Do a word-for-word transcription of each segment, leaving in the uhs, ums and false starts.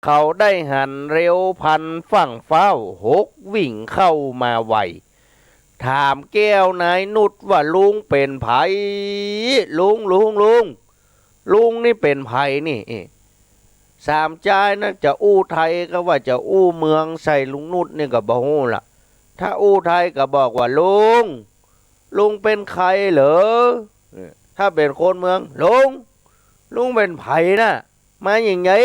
เขาได้หันเร็วพลันฟั่งฟ้าว หกวิ่งเข้ามาไว ถามแก้วนายนุชว่า ลุงเป๋นใผ ลุง ลุง ลุง ลุงนี่เป๋นใผนี่ สามจายนั้นจะอู้ไทยก็ว่าจะอู้เมืองใส่ลุงนุชนี่ก็บ่ฮู้ละ ถ้าอู้ไทยก็บอกว่า ลุง ลุงเป๋นใผเหรอ ถ้าเป๋นคนเมือง ลุง ลุงเป๋นใผน่ะ มาหยังใหญ่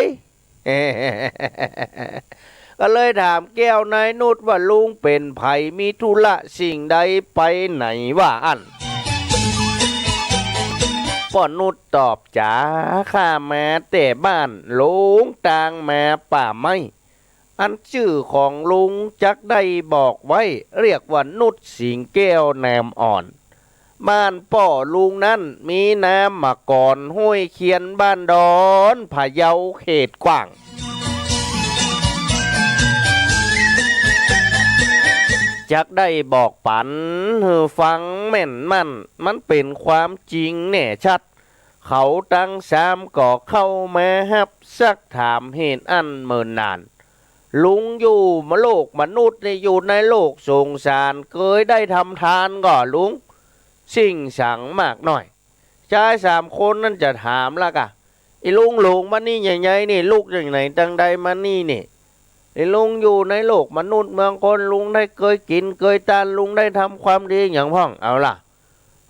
ก็เลยถามแก้วนายนุชว่า ลุงเป๋นใผ มีธุระสิ่งใดไปไหนว่าอั้น ป้อนุชตอบจ๋า ข้ามาแต่บ้าน หลงตางมาป่าไม้ อันจื้อของลุงจักได้บอกไว้ เรียกว่านุชสิงแก้วนามอ่อน บ้านป้อลุงนั้นมีนามมาก่อน ห้วยเคียนบ้านดอน พะเยาเขตกว้าง จักได้บอกปั๋นหื้อฟังแม่นมั่น มันเป๋นความจริงแน่ชัด เขาตังสามก็เข้ามาฮับซักถามเหตุอั้นเมินนาน ลุงอยู่โลกมนุษย์นี่ อยู่ในโลกสงสาร เกยได้ทำทานก่อลุง สิ่งสังมากน้อย จายสามคนนั้นจะถามละก่ะ อีลุงหลงมานี่ใหญ่ๆ นี่ ลุกจากไหนตังใดมานี่นี่ อีลุงอยู่ในโลกมนุษย์เมืองคน ลุงได้เกยกิ๋นเกยตาน ลุงได้ทำความดีหยังพ่อง เอาล่ะ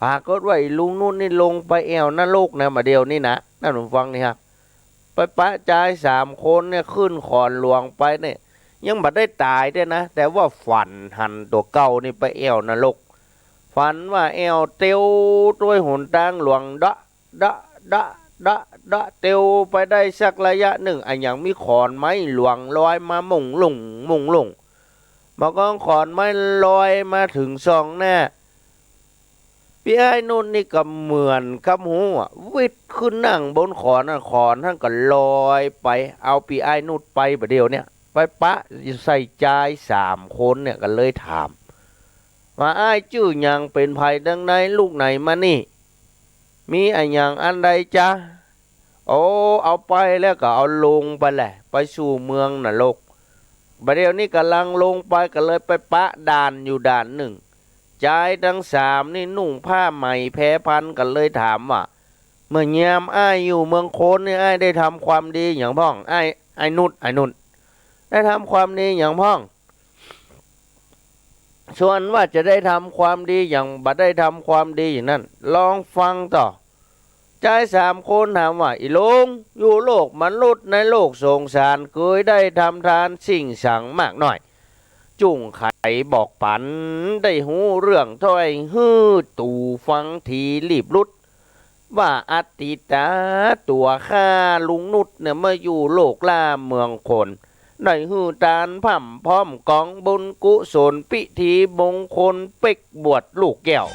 ปรากฏว่าอีลุงนุชนี่ลงไปแอ่วนรกนะ บ่าเดี่ยวนี้นะ ต้านผู้ฟังตี้ฮัก ไปปะจายสามคนเนี่ยขึ้นขอนหลวงไปเนี่ย ยังบ่ได้ต๋ายเตื้อนะ แต่ว่าฝันหันตั๋วเก่านี่ไปแอ่วนรก ฝันว่าแอ่วเตียวตวยหนตางหลวง เดาะ เดาะ เดาะ เดาะ เดาะ เตียวไปได้สักระยะนึ่ง อะหยังมีขอนไม้หลวงลอยมามุ่งลุ่ง มุ่งลุ่ง บ่ากองขอนไม้ลอยมาเถิงส่องหน้า ปี้อ้ายนุชนี่ก็เหมือนกับฮู้อะ วิดขึ้นนั่งบนขอนน่ะ ขอนหั้นก็ลอยไป เอาปี้อ้ายนุชไป บ่าเดี่ยวเนี่ย ไปปะใส่จายสามคนเนี่ย ก็เลยถามว่า อ้ายจื้อหยัง เป๋นใผตังใด ลุกไหนมานี่ มีอะหยังอันใดจ๊ะ โอ้ เอาไปแล้วก็เอาลุงไปแหละ ไปสู่เมืองนรก บ่าเดี่ยวนี้ก่ำลังลงไป ก็เลยไปปะด่านอยู่ด่านนึ่ง จายตังสามนี่นุ่งผ้าใหม่แพรพัน ก็เลยถามว่า เมื่อยามอ้ายอยู่เมืองคนนี่ อ้ายได้ทำความดีหยังพ่อง อ้าย อ้ายนุช อ้ายนุช ได้ทำความดีหยังพ่อง ส่วนว่าจะได้ทำความดีหยัง บ่ได้ทำความดีหยังนั้น ลองฟังต่อ จายสามคนถามว่า อีลุง อยู่โลกมนุษย์ในโลกสงสาร เกยได้ทำทานสิ่งสังมากน้อย จุ่งไขบอกปั๋น ได้ฮู้เรื่องถ้อยหื้อตูฟังทีรีบลุด ว่าอัตถิตาตั๋วข้าลุงนุชเนี่ย มาอยู่โลกล่าเมืองคน ได้หื้อตานพร่ำพร้อมก๋องบุญกุศล พิธีมงคลเป๊กบวชลูกแก้ว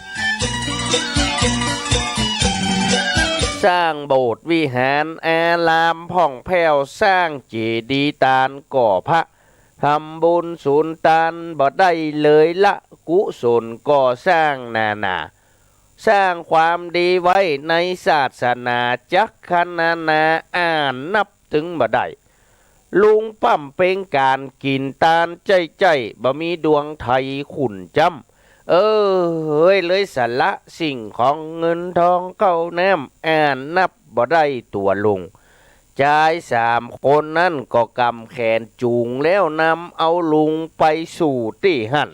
สร้างโบสถ์วิหารอารามพ่องแผ้ว สร้างเจดีย์ตานก่อพระ ทำบุญสุนตานบ่ได้เลยละ กุศลก่อสร้างนานา สร้างความดีไว้ในศาสนาจักขนานา อ่านนับตึงบ่ได้ ลุงป้ำเป็งก๋านกิ๋นตานใจ้ๆ บ่มีดวงไถขุนจ้ำ เออ เฮ้ย เลยสละสิ่งของเงินทองข้าวน้ำ อ่านนับบ่ได้ตั๋วลุง จายสามคนนั้นก็ก๋ำแขนจูงแล้วนำเอาลุงไปสู่ตี้หั้น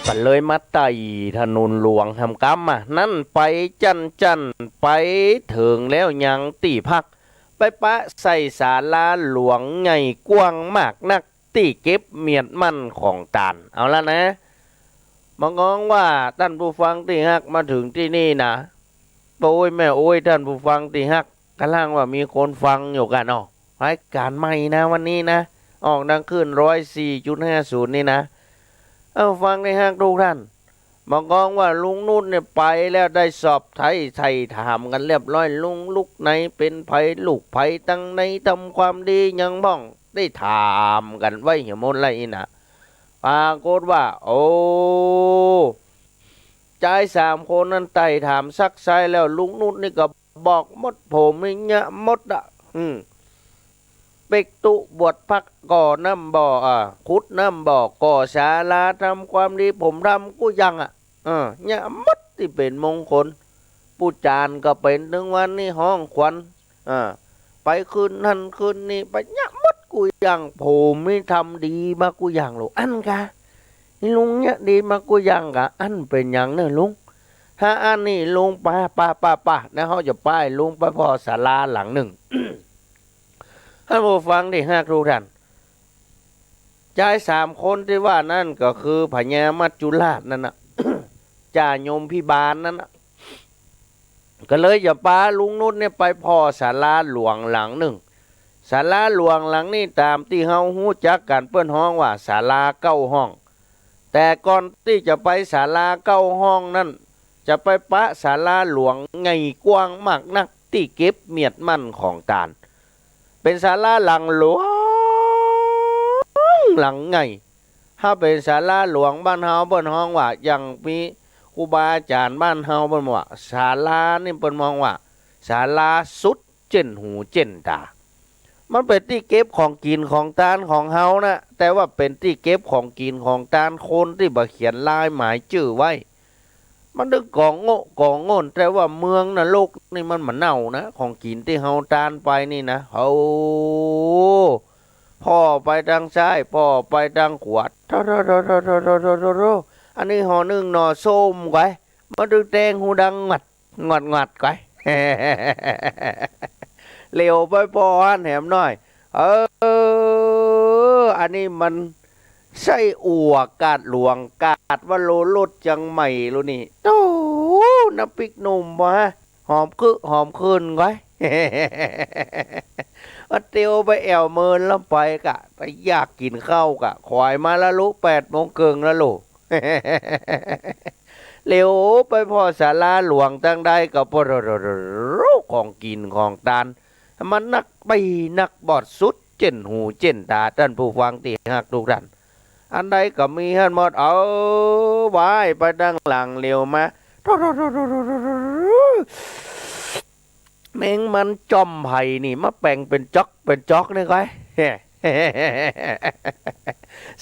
ก็เลยมาไต่ถนนหลวงหำกำอะ นั้นไปจั่นๆ ไปเถิงแล้วยังตี้พัก ไปปะใส่ศาลาหลวงใหญ่กว้างมากนัก ตี้เก็บเมียดมั่นของตาน เอาละนะ บ่ากองว่าต้านผู้ฟังตี้ฮัก มาเถิงตี้นี่นะ โอ้ยแม่โอ้ย ต้านผู้ฟังตี้ฮัก ก่ำลังว่ามีคนฟังอยู่ก่ะเนาะ รายก๋านใหม่นะวันนี้นะ ออกตางคลื่นร้อยสี่จุดห้าศูนย์นี่นะ เอ้า ฟังตี้ฮักทุกท่าน บ่ากองว่าลุงนุชเนี่ยไปแล้ว ได้สอบไถ่ ไถ่ถามกั๋นเรียบร้อย ลุงลุกไหน เป๋นใผ ลูกใผ ตังใด ทำความดีหยังพ่อง ได้ถามกั๋นไว้เหียหมดแล้วอี้นะ ปรากฏว่า โอ้ จายสามคนนั้นไต่ถามซักไซ้แล้ว ลุงนุชนี่ก็บอกหมด ผมนี่เยียะหมดอะ อืม เป๊กตุ๊บวชพระก่อน้ำบ่อ อ่า ขุดน้ำบ่อ ก่อศาลา ทำความดี ผมทำกู้อย่างอะ เออ เยียะหมดตี้เป๋นมงคล ปู่จ๋านก็เป๋น ตึงวันนี้ฮ้องขวัญ อ่า ไปคืนหั้นคืนนี้ ไปเยียะหมดกู้อย่าง ผมนี่ทำดีมากู้อย่าง ลุง อั้นกา ลุงเยียะดีมากู้อย่างกา อั้นเป๋นหยังเน่อลุง ถ้าอั้นนี่ลุง ไป ไป ไป ไป นะ เฮาจะไป ลุงไปผ่อศาลาหลังนึ่ง ท่านผู้ฟังตี้ฮักทุกท่าน จายสามคนตี้ว่านั้นก็คือพญามัจจุราชนั่นน่ะ จ่าโยมพิบาลนั่นน่ะ ก็เลยจะปาลุงนุชเนี่ยไปผ่อศาลาหลวงหลังนึ่ง ศาลาหลวงหลังนี้ต๋ามตี้เฮาฮู้จักกั๋นเปิ้นฮ้องว่าศาลาเก้าห้อง แต่ก่อนตี้จะไปศาลาเก้าห้องนั้น จะไปปะศาลาหลวงใหญ่กว้างมากนัก ตี้เก็บเมียดมั่นของตาน เป๋นศาลาหลังหลวง หลังใหญ่ ถ้าเป๋นศาลาหลวงบ้านเฮาเปิ้นฮ้องว่า อย่างมีครูบาอาจ๋ารย์บ้านเฮาเปิ้นว่า ศาลานี่เปิ้นฮ้องว่า ศาลาสุดเจ้นหูเจ้นต๋า มันเป๋นตี้เก็บของกิ๋นของตานของเฮานะ แต่ว่าเป๋นตี้เก็บของกิ๋นของตานคนตี้บ่เขียนลายหมายจื้อไว้ มันตึงก๋องโง่ก๋องโง่น แต่ว่าเมืองนรกนี่มันบ่เน่านะ ของกิ๋นตี้เฮาตานไปนี่นะ โอ้ ผ่อไปตางซ้าย ผ่อไปตางขวา โถ่ๆๆๆๆๆๆ อันนี้ห่อนึ่งหน่อส้มก๋อย มันตึงแตงหูดังงัด งอดงอดก๋อย เหลียวไปผ่อหั้นแหมหน้อย เออ อันนี้มันไส้อั่วกาดหลวง กาดวโรรสเจียงใหม่ลูกนี่ โธ่ น้ำพริกหนุ่มบ่ฮะ หอมคึหอมคืนก๋อย ว่าเตียวไปแอ่วเมินลำไปกะ ไปอยากกิ๋นข้าวกะ ขวายมาละลูก แปดโมงเกิ่งละลูก เหลียวไปผ่อศาลาหลวงตางใดก็ โอ้โห ของกิ๋นของตาน มันนักปี้นักบอดสุดเจ้นหูเจ้นต๋า ต้านผู้ฟังตี้ฮักทุกท่าน อันใดก็มีหั้นหมด เออ ว่ายไปตางหลังเหลียวมา โธ่ๆๆๆๆ แมงมันจ่อมไผ่นี่มาแป๋งเป๋นจ๊อกเป๋นจ๊อกนี่ก๋อย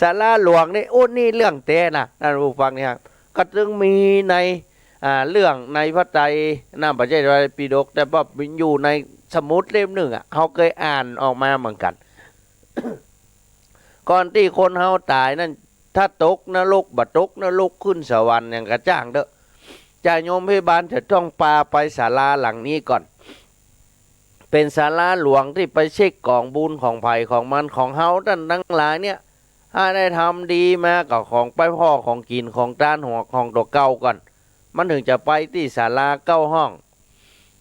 ศาลาหลวงนี่ โอ้ นี่เรื่องแต๊นะ ต้านผู้ฟังนี่ฮัก ก็ตึงมีใน อ่า เรื่องในพระไตร นะ บ่ใจ้ไตรปิฎก แต่ว่าอยู่ในสมุดเล่มนึ่งอะ เฮาเกยอ่านออกมาเหมือนกั๋น ก่อนตี้คนเฮาต๋ายนั้น ถ้าตกนรก บ่ตกนรก ขึ้นสวรรค์หยังก็จ้างเต๊อะ จ่าโยมพิบาลจะต้องปาไปศาลาหลังนี้ก่อน เป๋นศาลาหลวงตี้ไปเช็คก๋องบุญของใผของมัน ของเฮาต้านตังหลายเนี่ย ถ้าได้ทำดีมาก็ของไปผ่อของกิ๋นของตานหัวของตั๋วเก่าก่อน มันเถิงจะไปตี้ศาลาเก้าห้อง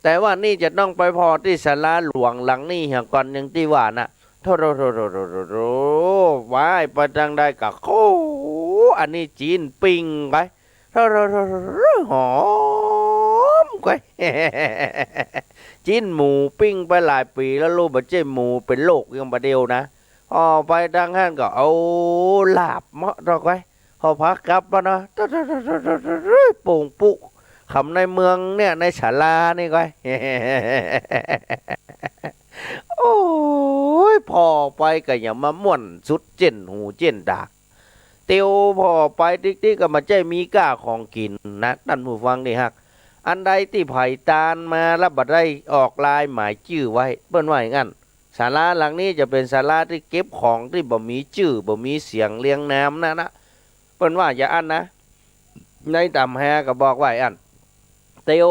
แต่ว่านี่จะต้องไปผ่อตี้ศาลาหลวงหลังนี้เหียก่อน อย่างตี้ว่านะ โธ่ๆๆๆๆ ว่ายไปตางใดก็ โอ้ อันนี้จีนปิ้งก๋อย โธ่ๆๆๆ หอมก๋อย จีนหมูปิ้งไปหลายปี๋แล้วลูก บ่ใจ้หมูเป๋นโรคอย่างบ่าเดี่ยวนะ ผ่อไปตางหั้นก็ โอ้ ลาบเหมาะเถาะก๋อย ผ่อผักกลับมาเนาะ โป่งปุ๊ ขำในเมืองเนี่ย ในศาลานี่ก๋อย โอ้ย ผ่อไปก็อย่างมาม่วนสุดเจ้นหูเจ้นต๋า เตียวผ่อไปติ๊กๆ ก็บ่ใจ้มีก้าของกิ๋นนะ ต้านผู้ฟังตี้ฮัก อันใดตี้ใผตานมาแล้วบ่ได้ออกลายหมายจื้อไว้ เปิ้นว่าอย่างนั้น ศาลาหลังนี้จะเป๋นศาลาตี้เก็บของตี้บ่มีจื้อ บ่มีเสียงเรียงนามนั่นนะ เปิ้นว่าอย่างอั้นนะ ในต๋ำฮาก็บอกไว้อั้น เตียว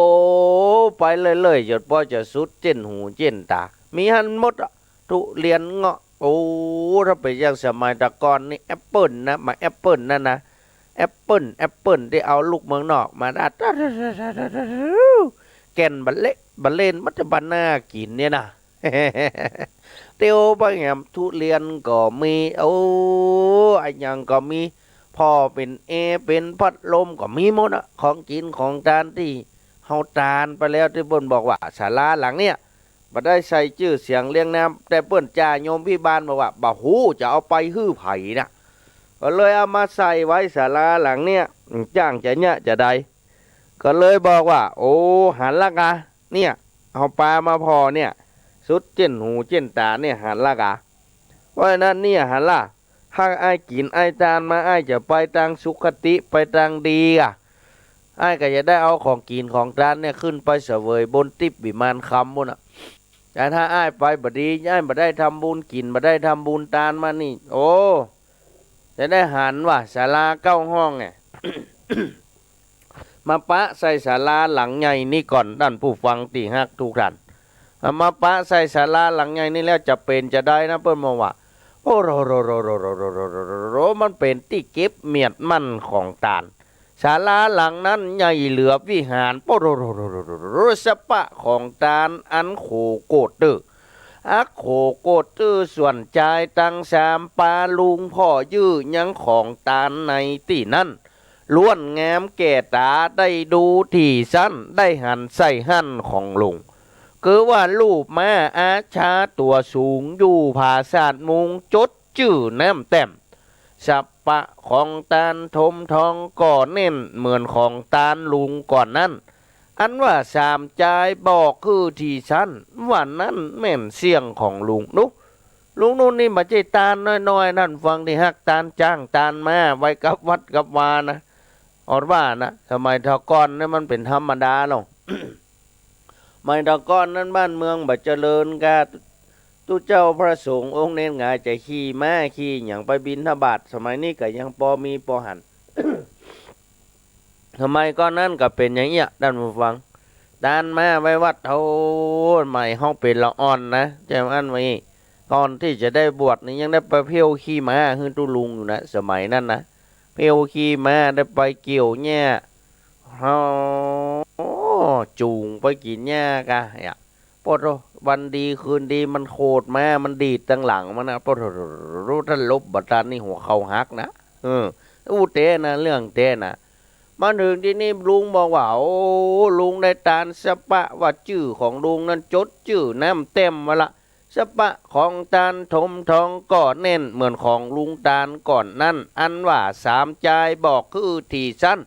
ไปเรื่อยๆ จ๋นป้อจะสุดเจ้นหูเจ้นต๋า มีหั้นหมดอะ ทุเรียน เงาะ โอ้ ถ้าเป๋นอย่างสมัยตะก่อนนี่ แอปเปิ้ลนะ หมากแอปเปิ้ลนั่นนะ แอปเปิ้ล แอปเปิ้ลตี้เอาลูกเมืองนอกมานะ แก่นบ่เละบ่เล่น มันจะบ่น่ากิ๋นเนี่ยนะ เตียวไปแหม ทุเรียนก็มี โอ้ อะหยังก็มี ผ่อเป๋นแอร์ เป๋นพัดลมก็มีหมดอะ ของกิ๋นของตานตี้เฮาตานไปแล้ว ตี้เปิ้นบอกว่าศาลาหลังเนี่ย บ่ได้ใส่จื้อเสียงเรียงนาม แต่เปิ้นจ่าโยมพิบาลบอกว่า บ่ฮู้จะเอาไปหื้อใผนะ ก็เลยเอามาใส่ไว้ศาลาหลังเนี่ย จ้างจะเยียะจะใด ก็เลยบอกว่า โอ้ หันละกา เนี่ย เอาปลามาผ่อเนี่ย สุดเจ้นหูเจ้นต๋าเนี่ย หันละกา เพราะฉะนั้นเนี่ย หันละ ถ้าอ้ายกิ๋นอ้ายตานมา อ้ายจะไปตางสุคติ ไปตางดีอะ อ้ายก็จะได้เอาของกิ๋นของตานเนี่ย ขึ้นไปเสวยบนติ๊บวิมานคำปู๊นน่ะ แต่ถ้าอ้ายไปบ่ดี อ้ายบ่ได้ทำบุญกิ๋น บ่ได้ทำบุญตานมานี่ โอ้ จะได้หันว่าศาลาเก้าห้องเนี่ย มาปะใส่ศาลาหลังใหญ่นี่ก่อน ต้านผู้ฟังตี้ฮักกู้ต้าน เอามาปะใส่ศาลาหลังใหญ่นี่แล้วจะเป๋นจาใดนะ เปิ้นบอกว่า โอ้โห มันเป๋นตี้เก็บเมียดมั่นของตาน ศาลาหลังนั้นใหญ่เหลือวิหาร โอ้โห สะปะของตานอันโขโกดตื้อ อักโขโกดตื้อ ส่วนจายตังสามปาลุงพ่อยื้อยังของตานในตี้นั้น ล้วนงามแก่ต๋าได้ดูตี้สัน ได้หันใส่หั้นของลุง คือว่ารูปม้าอาชาตั๋วสูง อยู่ผาสาทมุง จดจื้อน้ำแต้ม สะปะของตานถมทองก่อแน่นเหมือนของตานลุงก่อนนั้น อันว่าสามจายบอกคือตี้สัน ว่านั้นแม่นเสี้ยงของลุง นุ ลุงนุนี่บ่ใจ้ตานน้อยๆ ต้านฟังตี้ฮัก ตานจ๊างตานม้าไว้กับวัดกับวานะ อดว่านะ สมัยแต่ก่อนนี่มันเป๋นธรรมดาเนาะ สมัยแต่ก่อนนั้นบ้านเมืองบ่เจริญกา ตุ๊เจ้าพระสงฆ์องค์เณรหงายจะขี่ม้าขี่หยังไปบิณฑบาต สมัยนี้ก็ยังปอมีปอหัน สมัยก่อนนั้นก็เป๋นอย่างเอี้ย ต้านผู้ฟัง ตานม้าไว้วัด โอ้ สมัยเฮาเป๋นละอ่อนนะ จำอั้นไว้ ก่อนตี้จะได้บวชนี่ยังได้ไปเผี้ยวขี่ม้าหื้อตุ๊ลุงอยู่นะ สมัยนั้นนะ เผี้ยวขี่ม้า ได้ไปเกี่ยวหญ้า โอ้ จูงไปกิ๋นหญ้ากา เนี่ย โป้โธ่ วันดีคืนดีมันโขดม้า มันดีดตังหลังมันนะ โป้โธ่ ต้านหลบบ่ตันนี่หัวเข่าหักนะ เออ อู้แต๊นะ เรื่องแต๊นะ มาเถิงตี้นี่ลุงบอกว่า โอ้ ลุงได้ตานสะปะว่าจื้อของลุงนั้นจดจื้อน้ำแต้มไว้ละ สะปะของตานถมทองก่อแน่นเหมือนของลุงตานก่อนนั้น อันว่าสามจายบอกคือตี้สัน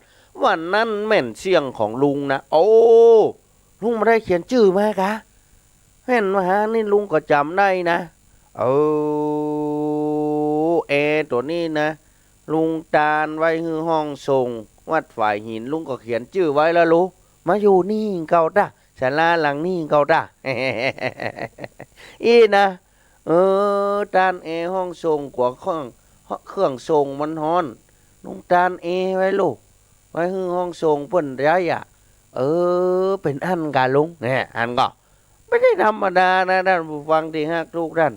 ว่านั้นแม่นเสี้ยงของลุงนะ โอ้ ลุงบ่ได้เขียนจื้อมากา หันว่าหานี่ลุงก็จ๋ำได้นะ เออ แอตั๋วนี้นะ ลุงตานไว้หื้อห้องสงฆ์วัดฝายหิน ลุงก็เขียนจื้อไว้แล้วลูก มาอยู่นี่เก่าต้า ศาลาหลังนี้เก่าต้า อี้นะ เออ ตานแอห้องสงฆ์ กั๋วเครื่อง เครื่องสงฆ์มันฮ้อน ลุงตานแอไว้ลูก ไว้หื้อห้องสงฆ์เปิ้นใจ๊อะ เออ เป๋นอั้นกาลุง เนี่ย อันก็ บ่ได้ธรรมดานะ ต้านผู้ฟังตี้ฮักกู้ต้าน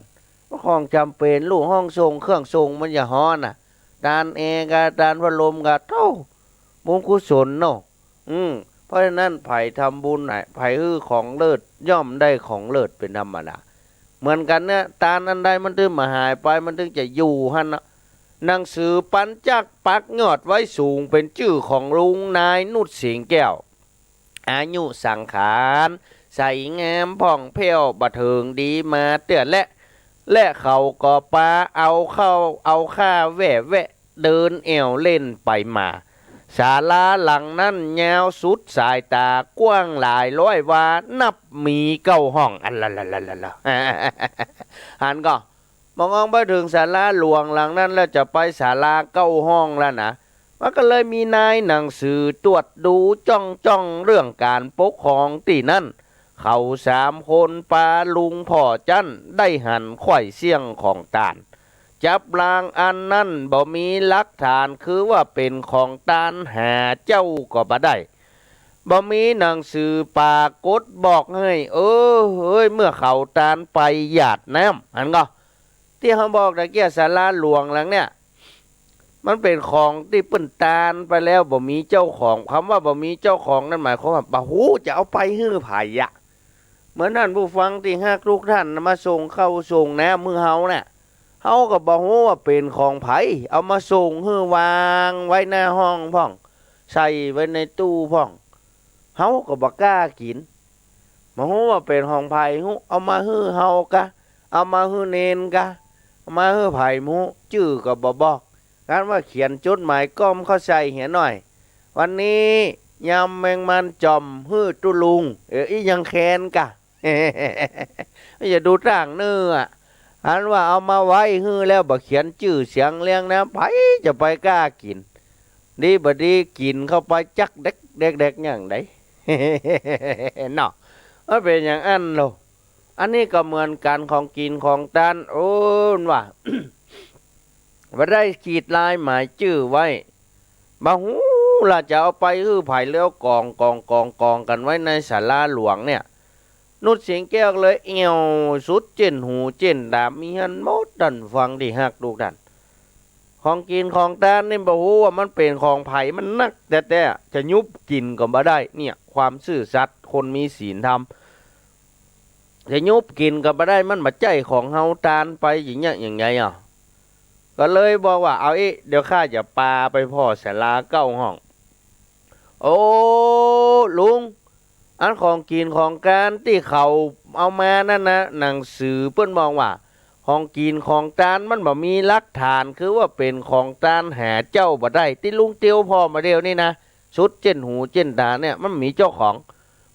ของจ๋ำเป๋นลูก ห้องสงฆ์เครื่องสงฆ์มันจะฮ้อนน่ะ ตานแอร์กา ตานพัดลมกา โธ่ บุญกุศลเนาะ อืม เพราะฉะนั้นใผทำบุญน่ะ ใผหื้อของเลิศย่อมได้ของเลิศเป๋นธรรมดา เหมือนกั๋นเนี่ย ตานอันใดมันตึงบ่หายไป มันตึงจะอยู่หั้นนะ หนังสือปัญจักรปักยอดไว้สูง เป๋นจื้อของลุงนายนุชสิงห์แก้ว อายุสังขารใสงามผ่องแผ้ว บ่เถิงดีมาเตื้อแล และเขาก็ปาเอาเข้าเอาข้าแว่แวะ เดินแอ่วเล่นไปมา ศาลาหลังนั้นยาวสุดสายต๋า กว้างหลายร้อยวา นับมีเก้าห้อง อันละละละละละ หันก็ มองอองไปเถิงศาลาหลวงหลังนั้นแล้ว จะไปศาลาเก้าห้องแล้วนะ มันก็เลยมีนายหนังสือตรวจดูจ้องๆ เรื่องก๋านปกครองตี้นั้น เขาสามคนปาลุงผ่อจั้นได้หันไขว่เสี้ยงของตาน จับรางอันนั้นบ่มีหลักฐาน คือว่าเป๋นของตาน หาเจ้าก็บ่ได้ บ่มีหนังสือปรากฏบอกหื้อ เออ เฮ้ย เมื่อเขาตานไปหยาดน้ำ หันก็ ตี้เฮาบอกตะเกียะ ศาลาหลวงหลังเนี่ย มันเป๋นของตี้เปิ้นตานไปแล้ว บ่มีเจ้าของ กำว่าบ่มีเจ้าของนั้นหมายความว่า บ่ฮู้จะเอาไปหื้อใผอะ เหมือนต้านผู้ฟังตี้ฮักกู้ต้าน มาส่งข้าวส่งน้ำหื้อเฮาน่ะ เฮาก็บ่ฮู้ว่าเป๋นของใผ เอามาส่งหื้อ วางไว้หน้าห้องพ่อง ใส่ไว้ในตู้พ่อง เฮาก็บ่กล้ากิ๋น บ่ฮู้ว่าเป๋นของใผฮู้ เอามาหื้อเฮากา เอามาหื้อเณรกา เอามาหื้อใผฮู้ จื้อก็บ่บอก กาว่าเขียนจดหมายก้อมเข้าใส่เหียหน่อย วันนี้ ยำแมงมันจ่อมหื้อตุ๊ลุง เออ อี้ยังแค้นก่ะ อย่าดูต้างเน่ออะ หันว่าเอามาไว้หื้อแล้วบ่เขียนจื้อเสียงเรียงนาม ใผจะไปกล้ากิ๋น ดีบ่ดีกิ๋นเข้าไปจักแดกแดกแดกอย่างใด เนาะ มันเป๋นอย่างอั้นโล อันนี้ก็เหมือนกั๋น ของกิ๋นของตาน โอ้ ว่า บ่ได้ขีดลายหมายจื้อไว้ บ่ฮู้ละจะเอาไปหื้อใผ แล้วกองกองกองกองกั๋นไว้ในศาลาหลวงเนี่ย นุชสิงห์แก้วเลยแอ่วสุดเจ้นหูเจ้นต๋า มีหั้นหมด ต้านฟังตี้ฮักทุกท่าน ของกิ๋นของตานนี่บ่ฮู้ว่ามันเป๋นของใผ มันนักแต๊ๆ จะยุบกิ๋นก็บ่ได้ เนี่ย ความซื่อสัตย์คนมีศีลธรรม จะยุบกิ๋นก็บ่ได้ มันบ่ใจ้ของเฮา ตานไปอย่างเงี้ยอย่างไงอ่ะ ก็เลยบอกว่า เอาอี้ เดี๋ยวข้าจะปาไปผ่อศาลาเก้าห้อง โอ้ ลุง อันของกิ๋นของตานตี้เขาเอามานั่นนะ หนังสือเปิ้นบอกว่า ของกิ๋นของตานมันบ่มีหลักฐาน คือว่าเป๋นของตาน หาเจ้าบ่ได้ ตี้ลุงเตียวผ่อมาเดี๋ยวนี้นะ สุดเจ้นหูเจ้นต๋าเนี่ย มันมีเจ้าของ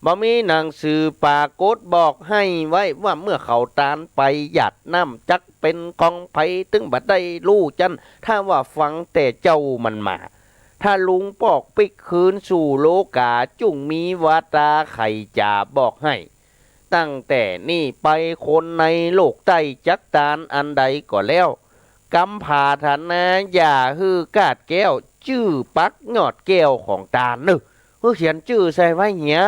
บ่มีหนังสือปรากฏบอกหื้อไว้ว่าเมื่อเขาตานไปหยาดน้ำจักเป๋นของใผ ตึงบ่ได้ฮู้จั้น ถ้าว่าฟังแต่เจ้ามันมา ถ้าลุงปอกปิ๊กคืนสู่โลก๋า จุ่งมีวาต๋าใค่จ๋าบอกหื้อ ตั้งแต่นี้ไปคนในโลกใต้จักตานอันใดก็แล้ว กำผาถนาอย่าหื้อกาดแก้ว จื้อปักยอดแก้วของตานเน่อ หื้อเขียนจื้อใส่ไว้เหีย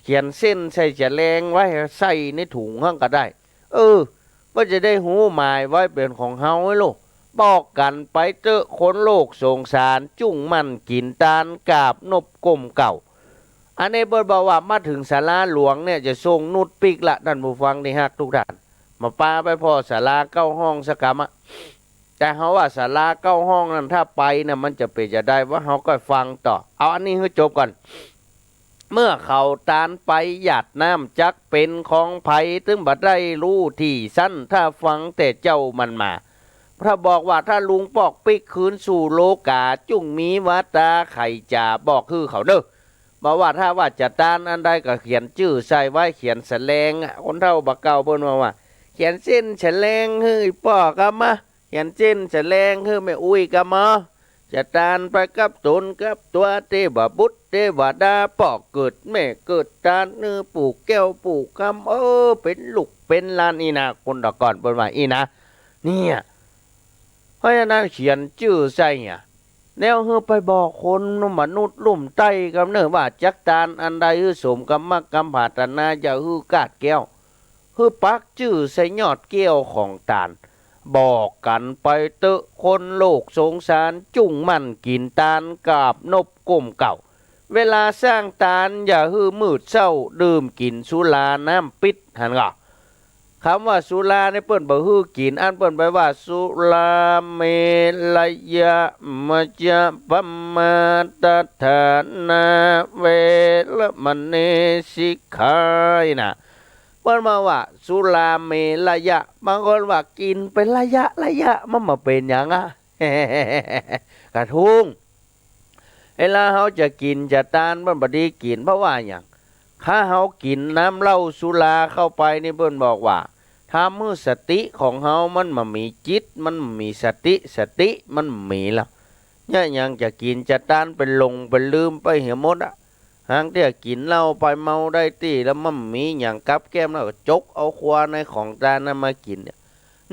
เขียนเส้นใส่จะแลงไว้ ใส่ในถุงหั้นก็ได้ เออ ว่าจะได้ฮู้หมายไว้เป๋นของเฮาไอ้ลูก บอกกั๋นไปเต๊อะ คนโลกสงสาร จุ่งหมั่นกิ๋นตาน กราบนบก้มเก้า อันนี้เปิ้นบอกว่ามาเถิงศาลาหลวงเนี่ย จะส่งนุชปิ๊กละ ต้านผู้ฟังตี้ฮักทุกท่าน มาปาไปผ่อศาลาเก้าห้องสักกำอะ แต่เฮาว่าศาลาเก้าห้องนั้น ถ้าไปน่ะ มันจะเป๋นจะใดวะ เฮาก็ฟังต่อ เอาอันนี้หื้อจบก่อน เมื่อเขาตานไปหยาดน้ำจักเป๋นของใผ ตึงบ่ได้ฮู้ตี้สั้น ถ้าฟังแต่เจ้ามันมา ถ้าบอกว่าถ้าลุงปอกปิ๊กคืนสู่โลก๋า จุ่งมีวาต๋าใค่จ๋าบอกหื้อเขาเน่อ บอกว่าถ้าว่าจะตานอันใดก็เขียนจื้อใส่ไว้ เขียนสะแลงอะ คนเฒ่าบ่าเก่าเปิ้นว่าว่า เขียนเส้นสะแลงหื้อป้อกำมา เขียนเส้นสะแลงหื้อแม่อุ๊ยกำมา จะตานไปกับต๋นกับตั๋ว เตวบุตรเตวดา ป้อเกิดแม่เกิดตาน หื้อปู่แก้วปู่กำ เออ เป๋นลูกเป๋นหลานอี้นะ คนตะก่อนเปิ้นว่าอี้นะ เนี่ย เพราะฉะนั้นเขียนจื้อใส่เนี่ย แล้วหื้อไปบอกคนมนุษย์ลุ่มใต้กำเน่อว่าจักตานอันใดหื้อสมกำมักกำผาถนา อย่าหื้อกาดแก้ว หื้อปักจื้อใส่ยอดแก้วของตาน บอกกั๋นไปเต๊อะ คนโลกสงสาร จุ่งหมั่นกิ๋นตาน กราบนบก้มเก้า เวลาสร้างตานอย่าหื้อมืดเซ้า ดื่มกิ๋นสุราน้ำปิด หันก่อ กำว่าสุรานี่เปิ้นบ่หื้อกิ๋น อันเปิ้นไปว่า สุราเมรยะ มัจจะปมาทฐานา เวระมะเนสิกขา นะ เปิ้นมาว่าสุราเมรยะ บางคนว่ากิ๋นเป๋นระยะระยะ มันบ่เป๋นหยังอะ กระทุ้ง เวลาเฮาจะกิ๋นจะตาน เปิ้นบ่ดีกิ๋น เพราะว่าหยัง ถ้าเฮากิ๋นน้ำเหล้าสุราเข้าไปนี่ เปิ้นบอกว่า ทำหื้อสติของเฮามันบ่มีจิต มันบ่มีสติ สติมันบ่มีแล้ว เนี่ยยังจะกิ๋นจะตาน เป๋นหลงเป๋นลืมไปเหียหมดอะ หางเตื้อกิ๋นเหล้าไปเมาได้ตี้ แล้วมันบ่มีหยังกับแก้ม แล้วก็จกเอาครัวในของตานนั้นมากิ๋นเนี่ย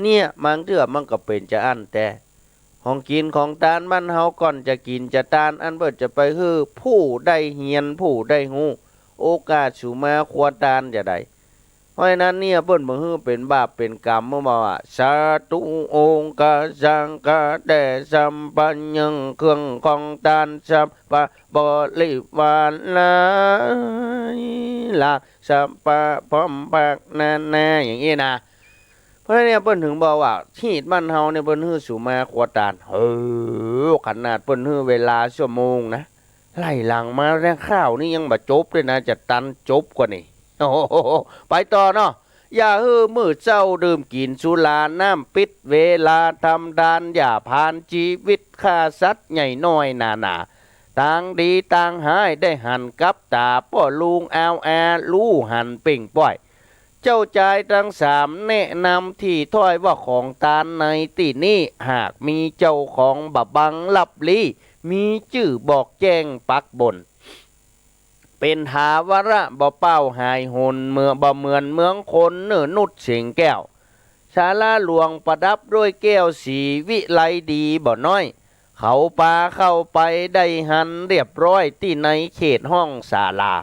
เนี่ยบางเตื้อมันก็เป๋นจะอั้นแต๊ ของกิ๋นของตานบ้านเฮาก่อนจะกิ๋นจะตาน อันเปิ้นจะไปหื้อผู้ได้เฮียนผู้ได้ฮู้ โอกาสสูมาครัวตานจะใด เพราะฉะนั้นเนี่ยเปิ้นบ่หื้อเป๋นบาปเป๋นกรรม เปิ้นบอกว่า สาธุองค์กษัตริย์ข้าแต่สัพพะยังเครื่องของตาน สัพพะบริวารา สัพพะพร้อมพักนานา อย่างอี้นะ เพราะฉะนั้นเนี่ยเปิ้นถึงบอกว่า ฮีตบ้านเฮาเนี่ยเปิ้นหื้อสูมาครัวตาน เออ ขนาดเปิ้นหื้อเวลาชั่วโมงนะ ไล่หลังมาแล้ว ข่าวนี้ยังบ่จบเลยนะ จะตันจบกว่านี้ โอ้โห ไปต่อเนาะ อย่าหื้อมืดเซ้าดื่มกิ๋นสุราน้ำปิด เวลาทำตานอย่าผลาญ ชีวิตฆ่าสัตว์ใหญ่น้อยนานา ตางดีตางฮ้ายได้หันกับต๋า ป้อลุงอาวอาฮู้หันเป่งป้อย เจ้าจายตังสามแนะนำตี้ถ้อยว่าของตานในตี้นี้หากมีเจ้าของบ่บังลับลี้ มีจื้อบอกแจ้งปักบน เป๋นถาวรบ่เป้าหายหน เมือง บ่เหมือนเมืองคนเน่อนุชเสียงแก้ว ศาลาหลวงประดับด้วยแก้วสีวิไลดีบ่น้อย เขาปาเข้าไปได้หันเรียบร้อยตี้ในเขตห้องศาลา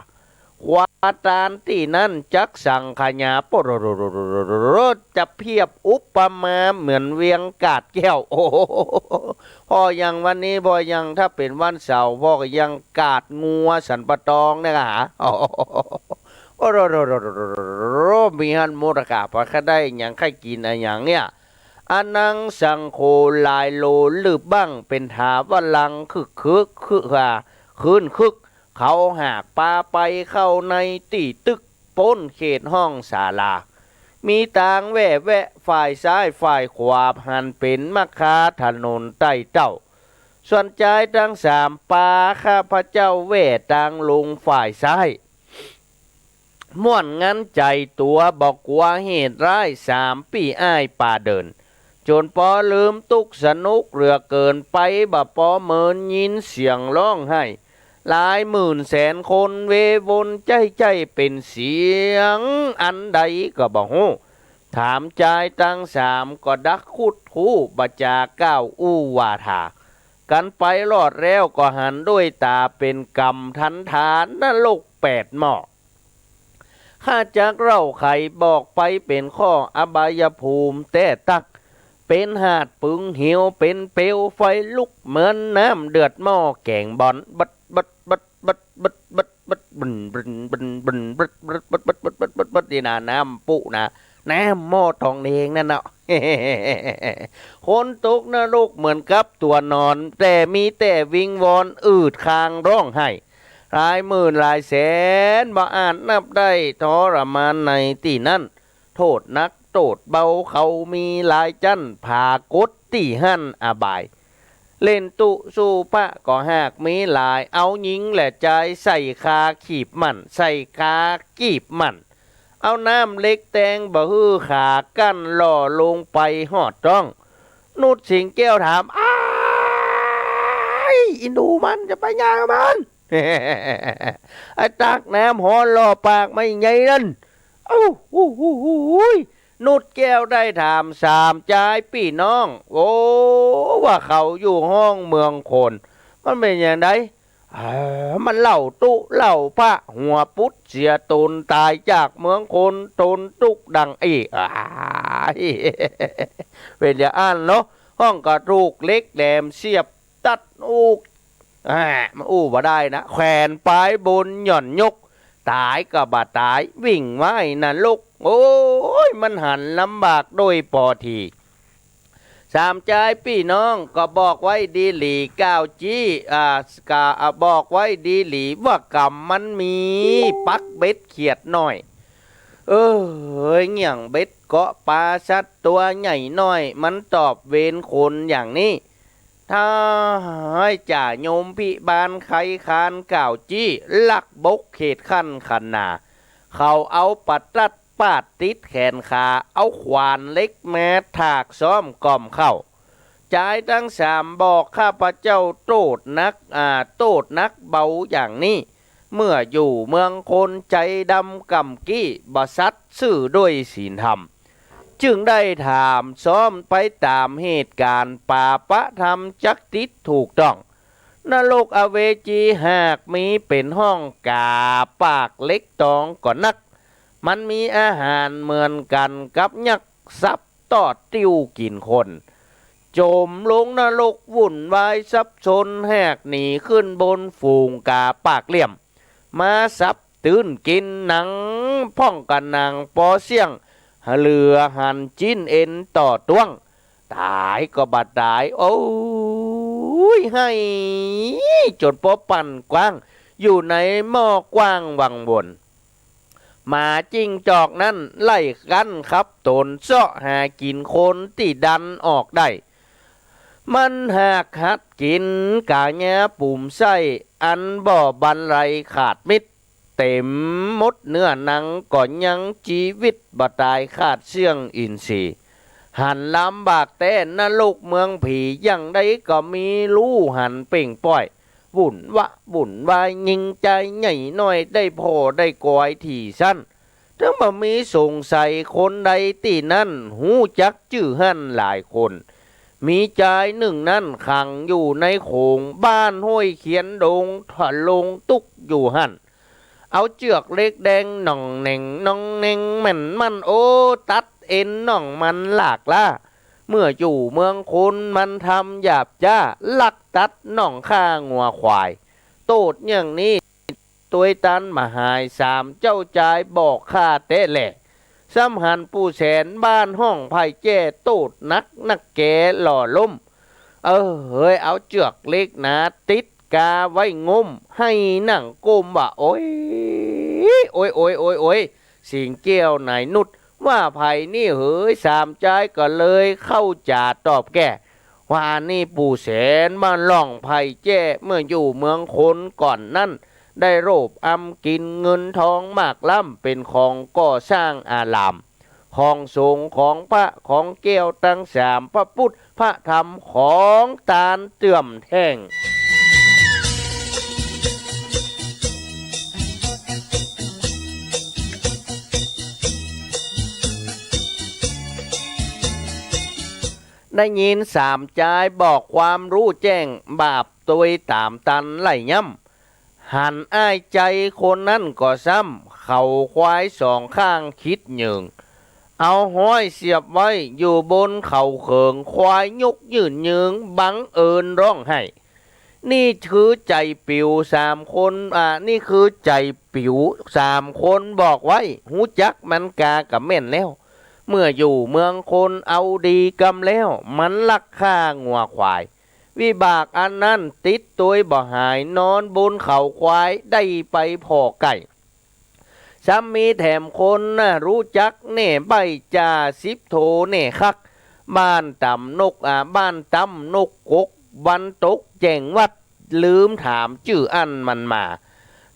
ความตานตี้นั้นจักสังขยา โปะโรดโรดโรดโรดโรด จะเปรียบอุปมาเหมือนเวียงกาดแก้ว โอ้โห พ่อยังวันนี้ พ่อยัง ถ้าเป๋นวันเสาร์ พ่อก็ยังกาดงัวสันป่าตองเนี่ยค่ะ โอ้โห โอ้โห มีหั้นหมดอะค่ะ พอข้าได้หยัง ใค่กิ๋นอะหยังเนี่ย อนังสังโฆ หลายโลลืบบั้ง เป๋นถาวรังค์ คึกคึก คึก อ่า ครื้นคึก เขาหากปาไปเข้าในตี้ตึก ป๊นเขตห้องศาลา มีตางแว่แวะฝ่ายซ้ายฝ่ายขวา หันเป๋นมัคคาถนนใต้เต้า ส่วนจายตังสามปาข้าพเจ้าแว่ตางลงฝ่ายซ้าย ม่วนงันใจ๋ตั๋วบ่กั๋วเหตุร้าย สามปี้อ้ายปาเดิน จ๋นปอลืมตุ๊กสนุกเหลือเกิน ไปบ่ปอเมินยินเสียงฮ้องไห้ หลายหมื่นแสนคนเววนใจ้ใจ้เป๋นเสียงอันใดก็บ่ฮู้ ถามจายตังสามก็ดักคุดคู้บ่จ๋าก้าวอู้ว่าถา กันไปรอดแล้วก็หันด้วยต๋าเป๋นกำทันทานนรกแปดหม้อ ข้าจักเล่าไขบอกไปเป๋นข้อ อบายภูมิแต๊ตั๊ก เป๋นหาดปึงเหว เป๋นเปลวไฟลุกเหมือนน้ำเดือดหม้อแก๋งบอน บัดบัดบัดบัดบัดบัดบัดบัด บึนบึนบึนบึน บัดบัดบัดบัดบัดบัดบัดบัด นี่นะ น้ำปุนะ น้ำหม้อตองเองนั่นเนาะ คนตกนรกเหมือนกับตั๋วนอน แต่มีแต่วิงวอนอืดคางฮ้องไห้ หลายหมื่นหลายแสนบ่อาจนับได้ ทรมานในตี้นั้น โต้ษหนักโต้ษเบาเขามีหลายจั้น ผากฏตี้หั้นอบาย เล่นตุ๊สูปะก็หากมีหลาย เอาญิงและจายใส่คาขีบหมั้น ใส่คาขีบหมั้น เอาน้ำเหล็กแตงบ่หื้อขากั้น หล่อลงไปฮอดต๊อง นุชสิงแก้วถาม อ้าย อินดูมันจะไปหยังมัน ไอ้ตักน้ำฮ้อนหล่อปากไม่ใหญ่นั่น เอ้า อู้ อู้ อู้ อู้ย นุชแก้วได้ถามสามจายปี้น้อง โอ้ ว่าเขาอยู่ห้องเมืองคน มันเป๋นอย่างใด เออ มันเหล้าตุ๊เหล้าปะ หัวปุดเสียต๋นต๋ายจากเมืองคน ต๋นตุ๊กดังอี้ อ้าย เป๋นอย่างอั้นเนาะ ฮ้องก็ถูกเหล็กแหลมเสียบตัดอุก อ่า มันอู้บ่ได้นะ แขวนป๋ายบนหย่อนยก ต๋ายก็บ่ต๋าย วิ่งว่ายนรก โอ้ย มันหันลำบากโดยปอที สามจายปี้น้องก็บอกไว้ดีหลีก้าวจี้ อ่า กะ อ่า บอกไว้ดีหลีว่ากำมันมีปักเบ็ดเขียดน้อย เอ้ย เหยี่ยงเบ็ดเกาะป๋าสัตว์ตั๋วใหญ่น้อย มันตอบเวรคนอย่างนี้ ถ้าหากจ่าโยมพิบาลใครคานก้าวจี้ ลักบกเขตขั้นคันนา เขาเอาประตัดปาดติดแขนขา เอาขวานเหล็กมาถากซ้อมก่อมเข้า จายตังสามบอกข้าพเจ้าโต้ษหนัก อ่า โต้ษหนักเบาอย่างนี้ เมื่ออยู่เมืองคนใจ๋ดำก่ำกี้ บ่สัตย์ซื่อด้วยศีลธรรม จึงได้ถามซ้อมไปต๋ามเหตุก๋ารณ์ ปาปะธรรมจักติดถูกต้อง นรกอเวจีหากมีเป๋นห้องก๋า ปากเหล็กตองก็นัก มันมีอาหารเหมือนกั๋นกับยักษ์ สับตอดติ้วกิ๋นคน จ๋มลงนรกวุ่นวายสับสน หากหนีขึ้นบนฝูงก๋าปากเหลี่ยม มาสับตื้นกิ๋นหนัง พ่องกะหนังปอเสี้ยง เหลือหันจิ๊นเอ็นต่อต้วง ต๋ายก็บ่ต๋าย โอ้ย ไห้จ๋นปอปั่นกว้าง อยู่ในหม้อกว้างวังวน หมาจิ้งจอกนั้นไล่กั๋นขับต๋น เซาะหากิ๋นคนตี้ดันออกได้ มันหากหัดกิ๋นก๋าเยียะปู๋มไส้ อันบ่บันไลขาดมิด เต๋มหมดเนื้อหนัง ก็ยังจีวิตบ่ต๋าย ขาดเสี้ยงอินทรีย์ หันลำบากแต๊ นรกเมืองผี อย่างใดก็มีฮู้หันเป่งป้อย วุ่นวะวุ่นวาย ญิงจายใหญ่น้อย ได้ผ่อได้ก๋อยตี้สั้น เถิงบ่มีสงสัยคนใดตี้นั้น ฮู้จักจื้อหั้นหลายคน มีจายนึ่งนั้นขังอยู่ในโขง บ้านห้วยเขียนดง ทะลงตุ๊กอยู่หั้น เอาเจื้อกเหล็กแดง หน่องแหน่งหน่องแหน่ง แม่นมั่น โอ้ ตัดเอ็นน่องมันหลากล้า เมื่ออยู่เมืองคนมันทำหยาบจ๊า ลักตัดน่องฆ่างัวควาย โต้ษอย่างนี้ ตวยตันบ่หาย สามเจ้าจายบอกข้าแต๊แล ซ้ำหันปู่แสนบ้านห้องไพร่แจ้ โต้ษหนักนักแกหล่อล้ม เออ เฮ้ย เอาเจื้อกเหล็กหนาติดกาไว้งุ้ม หื้อนั่งก้มว่า โอ๊ย โอ๊ย โอ๊ย โอ๊ย โอ๊ย สิงแก้วนายนุช ว่าใผนี่เหย สามจายก็เลยเข้าจ๋าตอบแก้ ว่านี่ปู่แสนบ้านห้องไพร่แจ้ เมื่ออยู่เมืองคนก่อนนั้น ได้โลภอำกิ๋นเงินทองมากล้ำ เป๋นของก่อสร้างอาราม ของสงฆ์ของพระของแก้วตังสาม พระพุทธพระธรรมของตานเจื้อมแท่ง ได้ยินสามจายบอกความฮู้แจ้ง บาปตวยต๋ามตันไล่ย้ำ หันอ้ายจายคนนั้นก็ซ้ำ เขาควายสองข้างคิดเหยิง เอาฮ้อยเสียบไว้อยู่บนเขาเขิง ควายยกยื่นเหยิง บังเอิญฮ้องไห้ นี่คือใจ๋ปิ๋วสามคน อ่า นี่คือใจ๋ปิ๋วสามคนบอกไว้ ฮู้จักมันกาก็แม่นแล้ว เมื่ออยู่เมืองคนเอาดีกำแล้ว มันลักฆ่างัวควาย วิบากอันนั้นติดตวยบ่หาย นอนบนเขาควายได้ไปผ่อไก่ ซ้ำมีแถมคนนะฮู้จักแน่ใบ้ จ่าสิบโทแน่คัก บ้านต๋ำนก อ่า บ้านต๋ำนกกก วันตกแจ้งวัด ลืมถามจื้ออั้นมันมา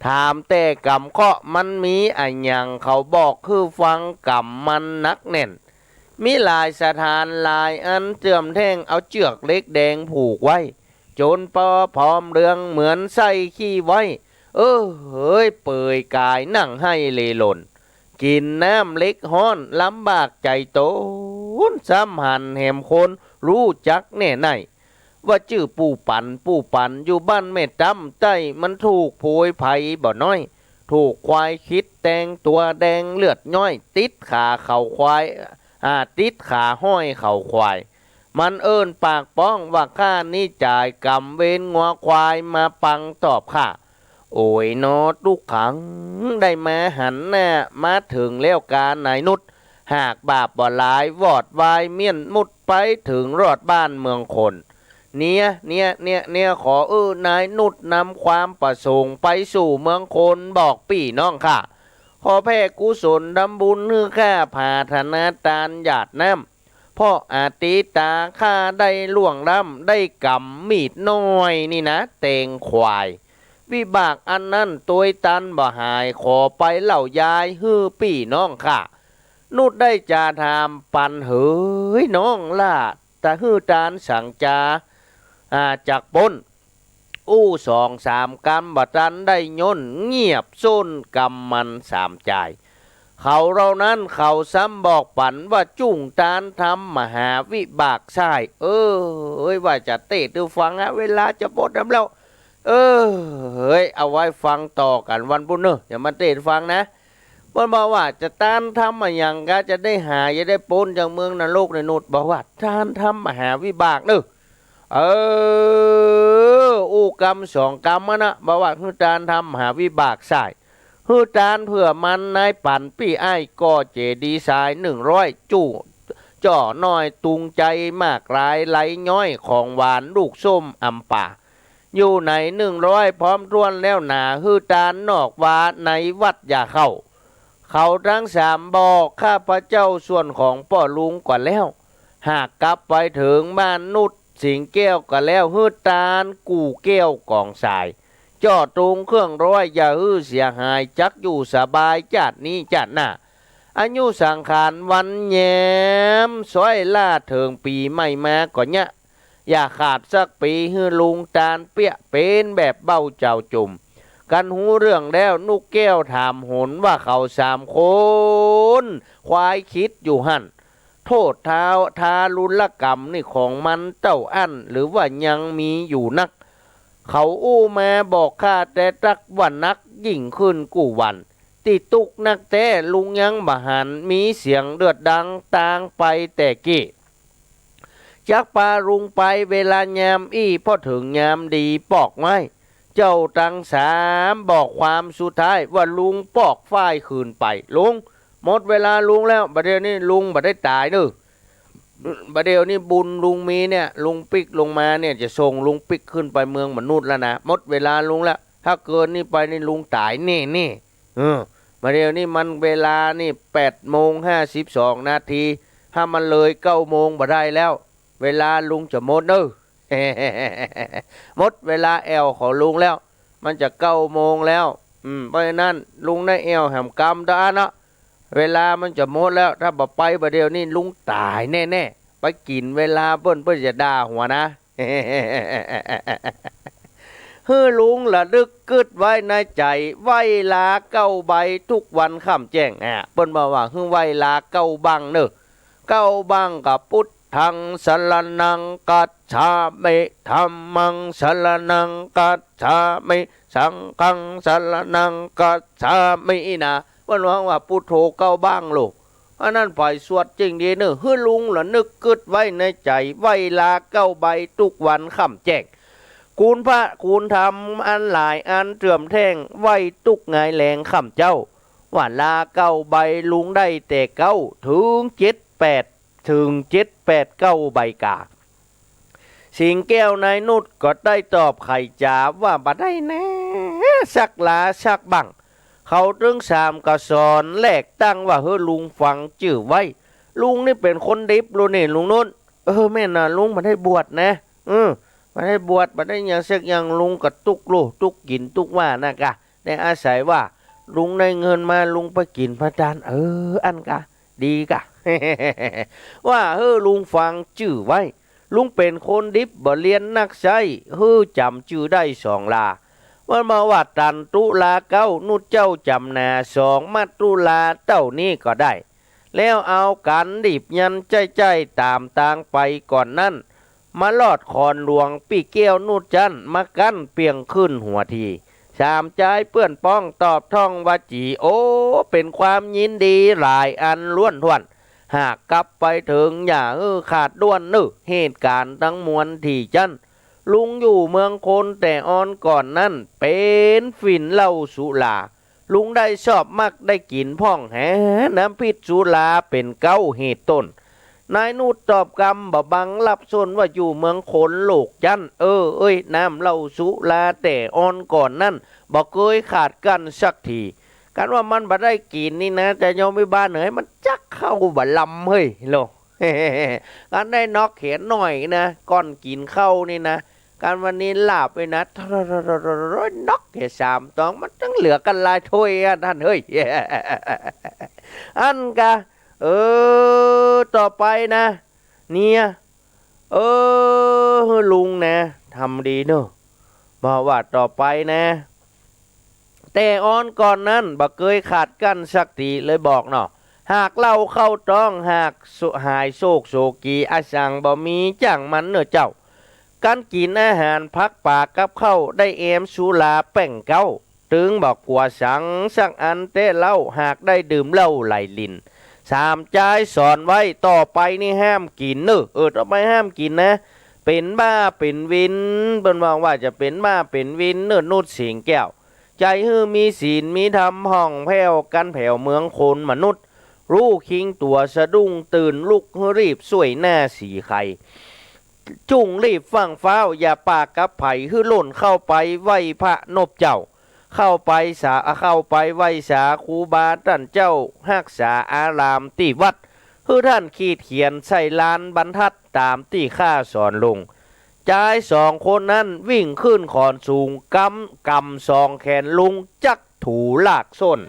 ถามแต่กำเคราะห์มันมีอะหยัง เขาบอกหื้อฟังกำมันหนักแน่น มีหลายสถานหลายอันเจื้อมแท่ง เอาเจื้อกเหล็กแดงผูกไว้ จนปอผอมเรืองเหมือนไส้ขี้ไว้ เออ เฮ้ย เปื่อยก๋ายนั่งไห้เลหล่น กิ๋นน้ำเหล็กฮ้อนลำบากใจ๋ตน ซ้ำหันแหมคนฮู้จักแน่ใน ว่าจื้อปู่ปั๋น ปู่ปั๋นอยู่บ้านแม่ต๋ำใต้ มันถูกโผยภัยบ่น้อย ถูกควายคิดแตงตั๋วแดงเลือดย้อย ติดขาเขาควาย อ่า ติดขาฮ้อยเขาควาย มันเอิ้นปากป๊องว่า ข้านี้จ่ายกำเวรงัวควายมาปังตอบข้า โอยหนอตุ๊กขัง ได้มาหันหน้ามาเถิงแล้วกานายนุช หากบาปบ่หลายวอดวายเมี้ยนมุดไปเถิงรอดบ้านเมืองคน เนี่ย เนี่ย เนี่ย เนี่ย ขอเอ้อนายนุชนำความประสงค์ไปสู่เมืองคนบอกปี้น้องข้า ขอแผ่กุศลทำบุญหื้อข้า ผาถนาตานหยาดน้ำ เพราะอาตีตาข้าได้ล่วงล้ำ ได้กำมีดน้อยนี่นะ แตงควาย วิบากอันนั้นตวยตันบ่หาย ขอไปเล่ายายหื้อปี้น้องข้า นุชได้จาถามปั๋น เหยน้องล่า ตะหื้อตานสังจา อ่า จักป๊น อู้สองสามกำบ่ตันได้ย่น เงียบส้นกำมันสามจาย เขาเหล่านั้นเขาซ้ำบอกปั๋นว่า จุ่งตานทำมหาวิบากส่าย เออ เอ้ย ว่าจะเตศน์หื้อฟังอะ เวลาจะหมดน้ำแล้ว เออ เฮ้ย เอาไว้ฟังต่อกั๋นวันพุธเน่อ อย่ามาเตศน์ฟังนะ เปิ้นบอกว่า จะตานทำอะหยังกา จะได้หาย จะได้ป๊นจากเมืองนรก นายนุชบอกว่า ตานทำมหาวิบากเน่อ เออ อู้กำสองกำนั้นนะ บอกว่า หื้อตานทำมหาวิบากส่าย หื้อตานเผื่อมัน นายปั๋นปี้อ้ายก่อเจดีย์ทรายหนึ่งร้อย จุ จ่อน้อยตุงใจ๋มากหลาย ไหลย้อยของหวานลูกส้มอำปา อยู่ในหนึ่งร้อยพร้อมถ้วนแล้วหนา หื้อตานนอกวาในวัดอย่าเข้า เขาตังสามบอกข้าพเจ้าส่วนของป้อลุงก่อนแล้ว หากกลับไปเถิงบ้านนุช สิงแก้วก็แล้วหื้อตานกู้แก้วกองสาย เจาะจงเครื่องร้อยอย่าหื้อเสียหาย จักอยู่สบายจาตินี้จาติหน้า อายุสังขารวันแย้ม ซ้อยล่าเถิงปี๋ใหม่มาก็เยียะ อย่าขาดสักปี๋ หื้อลุงตานเปี้ย เป๋นแบบเบ้าเจ้าจุ่ม กันฮู้เรื่องแล้ว นกแก้วถามหนว่าเขาสามคน ควายคิดอยู่หั้น โทษท้าวทารุณกรรมนี่ของมันเต้าอั้น หรือว่ายังมีอยู่นัก เขาอู้มาบอกข้าแต่ตั๊กว่านักยิ่งขึ้นกู้วัน ตี้ตุ๊กนักแต๊ ลุงยังบ่หัน มีเสียงเดือดดังตางไปแต่กี้ จักปาลุงไปเวลายามอี้ พอเถิงยามดีปอกไม้ เจ้าตังสามบอกความสุดท้ายว่าลุงปอกฝ้ายคืนไป ลุง หมดเวลาลุงแล้ว บ่าเดี่ยวนี้ลุงบ่ได้ต๋ายเน่อ บ่าเดี่ยวนี้บุญลุงมีเนี่ย ลุงปิ๊กลงมาเนี่ย จะส่งลุงปิ๊กขึ้นไปเมืองมนุษย์แล้วนะ หมดเวลาลุงแล้ว ถ้าเกินนี้ไปนี่ลุงต๋ายแน่ๆ เออ บ่าเดี่ยวนี้มันเวลานี่แปดโมงห้าสิบสองนาที ถ้ามันเลยเก้าโมงบ่ได้แล้ว เวลาลุงจะหมดเน่อ หมดเวลาแอ่วของลุงแล้ว มันจะเก้าโมงแล้ว อืม เพราะฉะนั้นลุงได้แอ่วแหมกำเต๊อะเนาะ เวลามันจะหมดแล้ว ถ้าบ่ไปบ่าเดี่ยวนี้ลุงต๋ายแน่ๆ ไปกิ๋นเวลาเปิ้น เปิ้นจะด่าหัวนะ หื้อลุงระลึกกึ๊ดไว้ในใจ๋ ไหว้ลาเก้าใบทุกวันค่ำแจ้ง อ่า เปิ้นบอกว่าหื้อไหว้ลาเก้าบั้งเน่อ เก้าบั้งก็ พุทธังสรณังคัจฉามิ ธัมมังสรณังคัจฉามิ สังฆังสรณังคัจฉามินะ เปิ้นฮ้องว่าพุทโธเก้าบั้งโลก อันนั้นไปสวดจริงดีเน่อ หื้อลุงระนึกกึ๊ดไว้ในใจ๋ ไหว้ลาเก้าใบทุกวันค่ำแจ้ง คุณพระคุณธรรมอันหลายอันเจื้อมแท่ง ไหว้ตุ๊กหงายแหลงค่ำเจ๊า ว่าลาเก้าใบลุงได้แต่เก๊า เถิงเจ็ดแปด เถิงเจ็ดแปดเก้าใบกา สิงแก้วนายนุชก็ได้ตอบไขจ๋าว่าบ่ได้แน่ สักลาสักบั้ง เขาตึงสามก็สอนแลกตั้งว่า หื้อลุงฟังจื้อไว้ ลุงนี่เป๋นคนดิบลูกนี่ลุงนุช เออ แม่นนะ ลุงบ่ได้บวชนะ เออ บ่ได้บวช บ่ได้หยังสักอย่าง ลุงก็ตุ๊กลูกตุ๊กกิ๋นตุ๊กว่านะกะ ได้อาศัยว่าลุงได้เงินมาลุงไปกิ๋นพระทาน เออ อั้นกะ ดีกะ ว่าหื้อลุงฟังจื้อไว้ ลุงเป๋นคนดิบบ่เรียนนักใช้ หื้อจ๋ำจื้อได้สองลา มันมาว่าตันตุลาเก๊า นุชเจ้าจ๋ำหนา สองมัตตุลาเต้านี้ก็ได้ แล้วเอากั๋นดิบยันใจ๊ๆ ต๋ามตางไปก่อนนั้น มาลอดขอนหลวงปี้แก้วนุชจั้น มากั้นเปียงขึ้นหัวที สามจายเปื้อนป้องตอบท่องวจี โอ้ เป๋นความยินดีหลายอันล้วนถ้วน หากกลับไปเถิงอย่าหื้อขาดด้วนเน่อ เหตุก๋ารณ์ตังมวลตี้จั้น ลุงอยู่เมืองคนแต่ออนก่อนนั้น เป๋นฝิ่นเหล้าสุรา ลุงได้ชอบมักได้กิ๋นพ่องแห น้ำพิษสุราเป๋นเก๊าเหตุต้น นายนุชตอบกำบ่บังลับส้นว่าอยู่เมืองคนโลกจั้น เออ เอ้ย น้ำเหล้าสุราแต่ออนก่อนนั้น บ่เกยขาดกั้นสักที กันว่ามันบ่ได้กิ๋นนี่นะ จะยอมไปบ้านไหน มันจักเข้าบ่ลำเฮ้ยโล กันได้นอกแขนหน่อยนะ ก่อนกิ๋นข้าวนี่นะ กันวันนี้หลับไปนะ นอกแขนสามตอง มันจั้งเหลือกันหลายถ้วยอะท่านเฮ้ย อั้นกะ เออ ต่อไปนะ เนี่ย เออ หื้อลุงนะ ทำดีเน่อ บอกว่าต่อไปนะ แต่ออนก่อนนั้นบ่เกยขาดกั้นสักที เลยบอกเนาะ หากเหล้าเข้าต๊อง หากสุ หายโศกโศกี อะสังบ่มีจ้างมันเน่อเจ้า กั๋นกิ๋นอาหารผักป๋ากับข้าว ได้แอมสุราแป้งเก๊า ตึงบ่กั๋วสังสักอันแต๊เล่า หากได้ดื่มเหล้าไหลลิน สามจายสอนไว้ ต่อไปนี่ห้ามกิ๋นเน่อ เออ ต่อไปห้ามกิ๋นนะ เป๋นบ้าเป๋นวิน เปิ้นว่าว่าจะเป๋นบ้าเป๋นวินเน่อ นุชสิงแก้ว ใจ๋หื้อมีศีลมีธรรม ฮ่องแผ้วกั๋นแผวเมืองคนมนุษย์ รู้คิงตั๋วสะดุ้งตื่นลุก หื้อรีบส่วยหน้าสีไข่ จุ่งรีบฟั่งฟ้าว อย่าปากกับใผ หื้อล่นเข้าไปไหว้พระนบเจ้า เข้าไปสา เข้าไปไหว้สาครูบาต้านเจ้า ฮักษาอารามตี้วัด หื้อต้านขีดเขียนใส่ลานบรรทัดต๋ามตี้ข้าสอนลง จายสองคนนั้นวิ่งขึ้นขอนสูง กำ กำสองแขนลุงจักถูลากส้น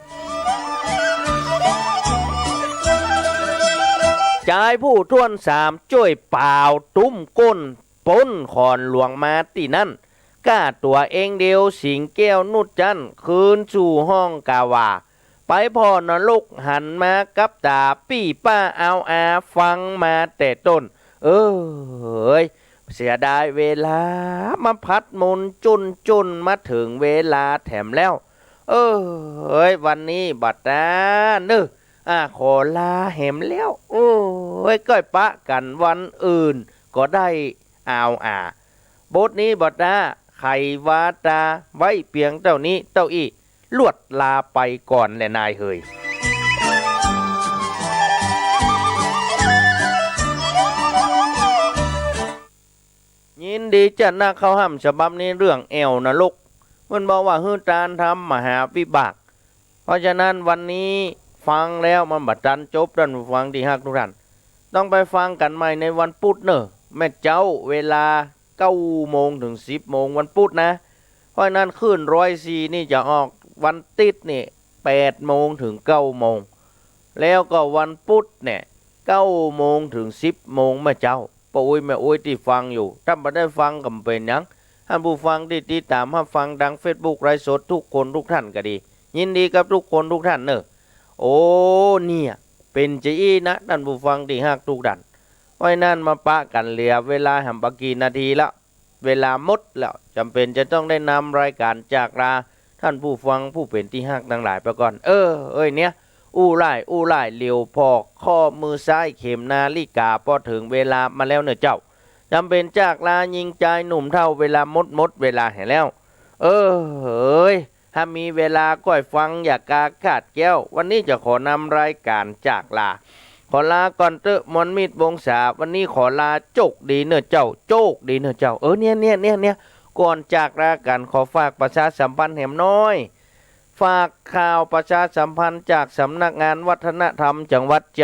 จายผู้ถ้วนสามจ้วยป่าวตุ้มก้นป๊นขอนหลวงมาตี้นั้น ก้าตั๋วเองเดียว สิงแก้วนุชจันทร์คืนสู่ห้องกาว่า ไปผ่อนรกหันมากับต๋า ปี้ป้าอาวอาฟังมาแต่ต้น เอ้ย เสียดายเวลา มาพัดมนจ้นๆ มาเถิงเวลาแถมแล้ว เอ้ย วันนี้บ่ต๋าเน่อ อ่า ขอลาแหมแล้ว โอ้ย ก้อยปะกั๋นวันอื่นก็ได้ อาวอา บทนี้บ่ต๋า ใค่ว่าต๋า ไว้เปียงเต้านี้เต้าอี้ ลวดลาไปก่อนแลนายเหย ยินดีจ้านัก เข้าห้ามฉบับนี้เรื่องแอ่วนรก มันบอกว่าหื้อตานทำมหาวิบาก เพราะฉะนั้นวันนี้ฟังแล้วมันบ่ตันจบ ต้านผู้ฟังตี้ฮักทุกท่าน ต้องไปฟังกั๋นใหม่ในวันพุธเน่อ แม่เจ้า เวลาเก้าโมงเถิงสิบโมงวันพุธนะ เพราะฉะนั้นคลื่นร้อยสี่นี่จะออกวันติ๊ดนี่แปดโมงเถิงเก้าโมง แล้วก็วันพุธเนี่ยเก้าโมงเถิงสิบโมงแม่เจ้า ป้ออุ๊ยแม่อุ๊ยตี้ฟังอยู่ ต้านบ่ได้ฟังก็บ่เป๋นหยัง ต้านผู้ฟังตี้ติดต๋ามฮับฟังตางเฟซบุ๊กไลฟ์สดทุกคนทุกท่านก็ดี ยินดีกับทุกคนทุกท่านเน่อ โอ้ เนี่ย เป๋นจาอี้นะ ต้านผู้ฟังตี้ฮักทุกท่าน เพราะฉะนั้นมาปะกั๋นเหลือเวลาแหมบ่กี่นาทีละ เวลาหมดแล้ว จ๋ำเป๋นจะต้องได้นำรายก๋านจากลาต้านผู้ฟังผู้เป๋นตี้ฮักตังหลายไปก่อน เออ เอ้ยเนี่ย อู้หลายอู้หลาย เหลียวผ่อข้อมือซ้ายเข็มนาฬิกา ป้อเถิงเวลามาแล้วเน่อเจ้า จ๋ำเป๋นจากลาญิงจายหนุ่มเฒ่า เวลาหมดหมดเวลาแหมแล้ว เออ เอ้ย ถ้ามีเวลาก้อยฟังอย่ากาขาดแก้ว วันนี้จะขอนำรายก๋านจากลา ขอลาก่อนเต๊อะ มนต์มิตรวงศา วันนี้ขอลา โจคดีเน่อเจ้า โจคดีเน่อเจ้า เออ เนี่ย เนี่ย เนี่ย เนี่ย ก่อนจากลากั๋นขอฝากประชาสัมพันธ์แหมน้อย ฝากข่าวประชาสัมพันธ์จากสำนักงานวัฒนธรรมจังหวัดเจียง